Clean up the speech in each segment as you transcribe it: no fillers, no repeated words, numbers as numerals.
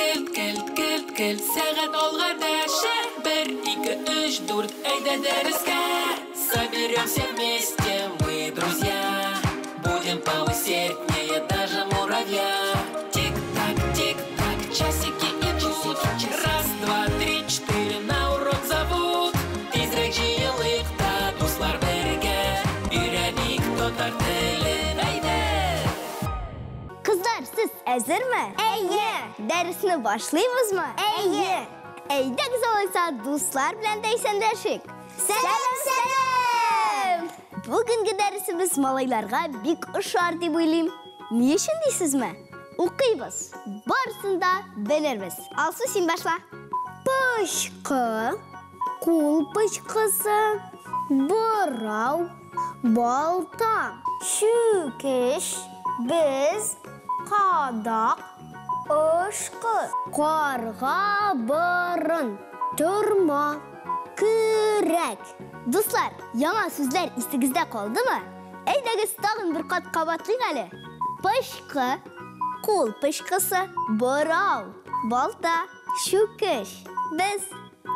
Келт, келт, келт, келт, сәгать алга дәшә. 1, 2, 3, 4, әйдә дәрескә. Соберемся вместе мы, друзья. Будем поусерднее даже муравья. Тик-так, тик-так, часики идут. 1, 2, 3, 4, на урок зовут. Тизрәк җыелыйк та, дуслар, бергә. Өйрәник татар телен, әйдә! Кызлар, сез әзерме? Әйе! Дәресне башлыйбызмы? Әйе! Әйдәгез алайса, дуслар белән дә исәнләшик. Сәлам, сәлам! Бүгенге дәресебез малайларга бик ошар дип уйлыйм. Ни өчен дисезме? Укыйбыз. Барысын да белербез. Алсу, син башла. Пычкы, кул пычкысы, борау, балта, чүкеч, без, кадак, ышкы, карга борын, тырма, көрәк. Дуслар, яңа сүзләр исегездә калдымы? Әйдәгез тагын бер кат кабатлыйк әле. Пычкы, кул пычкысы, борау, балта, чүкеч, без,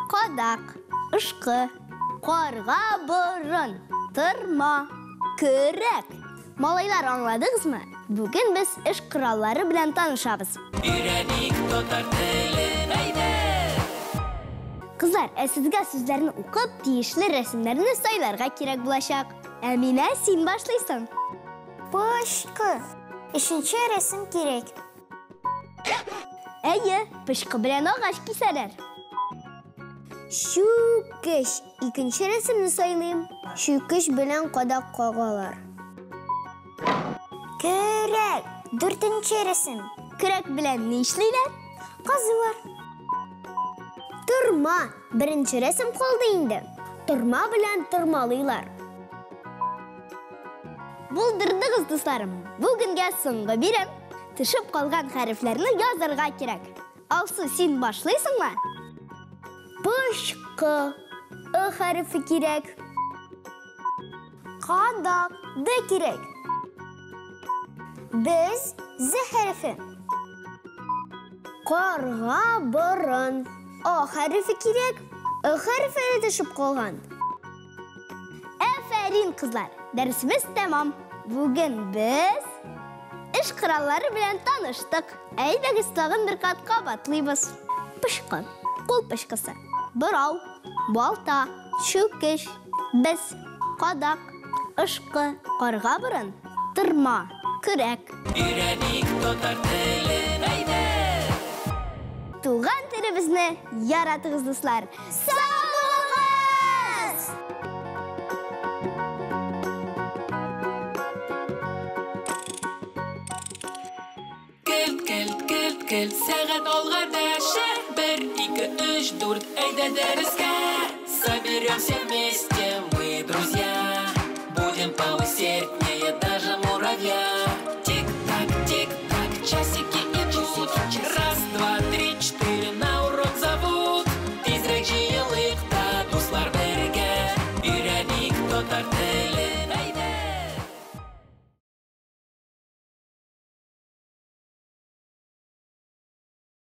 кадак, ышкы, карга борын, тырма, көрәк. Малайлар, аңладыгызмы? Бүген без эш кораллары белән танышабыз. Өйрәник татар телен, әйдә! Кызлар, ә сезгә сүзләрне укып, тиешле рәсемнәрне сайларга кирәк булачак. Әминә, син башлыйсың. Пычкы. Өченче рәсем кирәк. Әйе, пычкы белән агач кисәләр. Чүкеч. Икенче рәсемне сайлыйм. Чүкеч белән кадак кагалар. Көрәк. Дүртенче рәсем. Көрәк белән ни эшлиләр? Казылар. Тырма. Беренче рәсем калды инде. Тырма белән тырмалыйлар. Булдырдыгыз, дусларым. Бүгенгә соңгы бирем. Төшеп калган хәрефләрне язарга кирәк. Алсу, син башлыйсыңмы? Пычкы. Ы хәрефе кирәк. Кадак. Д кирәк. Без З хәрефе. Карга борын. А хәрефе кирәк. Ы хәрефе дә төшеп калган. Афәрин, кызлар. Дәресебез тәмам. Бүген без эш кораллары белән таныштык. Әйдәгез тагын бер кат кабатлыйбыз. Пычкы, кул пычкысы, борау, балта, чүкеч, без, кадак, ышкы, карга борын, тырма, көрәк. Өйрәник татар телен, әйдә! Туган телебезне яратыгыз, дуслар. Сау булыгыз! Келт, келт, келт, келт, сәгать алга дәшә. 1, 2, 3, 4, әйдә дәрескә. Соберемся вместе мы, друзья. Будем поусерднее даже муравья. Тик-так, тик-так, часики идут. 1, 2, 3, 4, на урок зовут. Тизрәк җыелыйк та, дуслар, бергә. Өйрәник татар телен.